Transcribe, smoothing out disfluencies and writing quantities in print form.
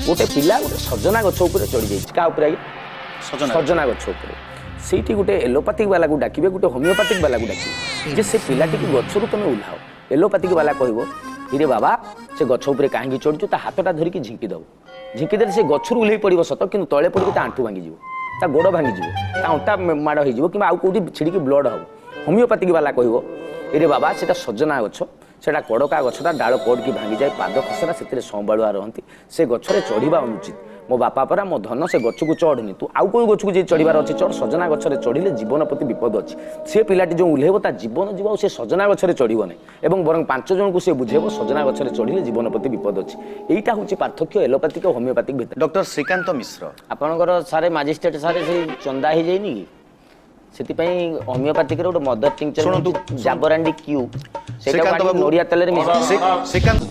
ଗୋଟେ ପିଲା ଗୋଟେ ସଜନା ଗଛ ଉପରେ ଚଢ଼ି ଯାଇଛି। କାହା ଉପରେ ଆଜ୍ଞା? ସଜନା। ସଜନା ଗଛ ଉପରେ। ସେଇଠି ଗୋଟେ ଏଲୋପାଥିକ ବାଲାକୁ ଡାକିବେ, ଗୋଟେ ହୋମିଓପାଥିକ ବାଲାକୁ ଡାକିବେ ଯେ ସେ ପିଲାଟିକୁ ଗଛରୁ ତମେ ଓହ୍ଲାଅ। ଏଲୋପାଥିକ ବାଲା କହିବ, ଇରେ ବାବା, ସେ ଗଛ ଉପରେ କାହିଁକି ଚଢ଼ିଛୁ? ତା ହାତଟା ଧରିକି ଝିଙ୍କି ଦେବ। ଝିଙ୍କି ଦେଲେ ସେ ଗଛରୁ ଓହ୍ଲେଇ ପଡ଼ିବ ସତ, କିନ୍ତୁ ତଳେ ପଡ଼ିକି ତା ଆଣ୍ଠୁ ଭାଙ୍ଗିଯିବ, ତା ଗୋଡ଼ ଭାଙ୍ଗିଯିବ, ତା ଅଣ୍ଟା ମାଡ଼ ହେଇଯିବ କିମ୍ବା ଆଉ କେଉଁଠି ଛିଡ଼ିକି ବ୍ଲଡ଼ ହେବ। ହୋମିଓପାଥିକ ବାଲା କହିବ, ଏରେ ବାବା, ସେଟା ସଜନା ଗଛ, ସେଟା କଡ଼କା ଗଛଟା, ଡାଳ କଡ଼ିକି ଭାଙ୍ଗିଯାଏ, ପାଦ ଖସରା, ସେଥିରେ ସମ୍ବାଳୁଆ ରହନ୍ତି, ସେ ଗଛରେ ଚଢ଼ିବା ଅନୁଚିତ। ମୋ ବାପା ପରା, ମୋ ଧନ, ସେ ଗଛକୁ ଚଢ଼ନି, ତୁ ଆଉ କେଉଁ ଗଛକୁ ଯଦି ଚଢ଼ିବାର ଅଛି ଚଢ଼, ସଜନା ଗଛରେ ଚଢ଼ିଲେ ଜୀବନ ପ୍ରତି ବିପଦ ଅଛି। ସେ ପିଲାଟି ଯେଉଁ ଓହ୍ଲେଇବ ତା ଜୀବନ ଯିବ, ଆଉ ସେ ସଜନା ଗଛରେ ଚଢ଼ିବ ନାହିଁ ଏବଂ ବରଂ 5 ଜଣଙ୍କୁ ସେ ବୁଝେଇବ ସଜନା ଗଛରେ ଚଢ଼ିଲେ ଜୀବନ ପ୍ରତି ବିପଦ ଅଛି। ଏଇଟା ହେଉଛି ପାର୍ଥକ୍ୟ ଏଲୋପାଥିକ ଓ ହୋମିଓପାଥିକ ଭିତରେ। ଡକ୍ଟର ଶ୍ରୀକାନ୍ତ ମିଶ୍ର, ଆପଣଙ୍କର ସାରେ ମାଜିଷ୍ଟ୍ରେଟ୍ ସାରେ ସେଇ ଚନ୍ଦା ହେଇଯାଇନି କି? ସେଥିପାଇଁ ହୋମିଓପାଥିକର ଗୋଟେ ମଦର ଟିଙ୍କଚର ଶୁଣନ୍ତୁ, ଜାବରାଣ୍ଡି କ୍ୟୁ, ସେଇଟାକୁ ଶ୍ରୀକାନ୍ତ ଆଣିକି ବାବୁ ନଡ଼ିଆ ତେଲରେ ମିଶେଇ ଶ୍ରୀକାନ୍ତ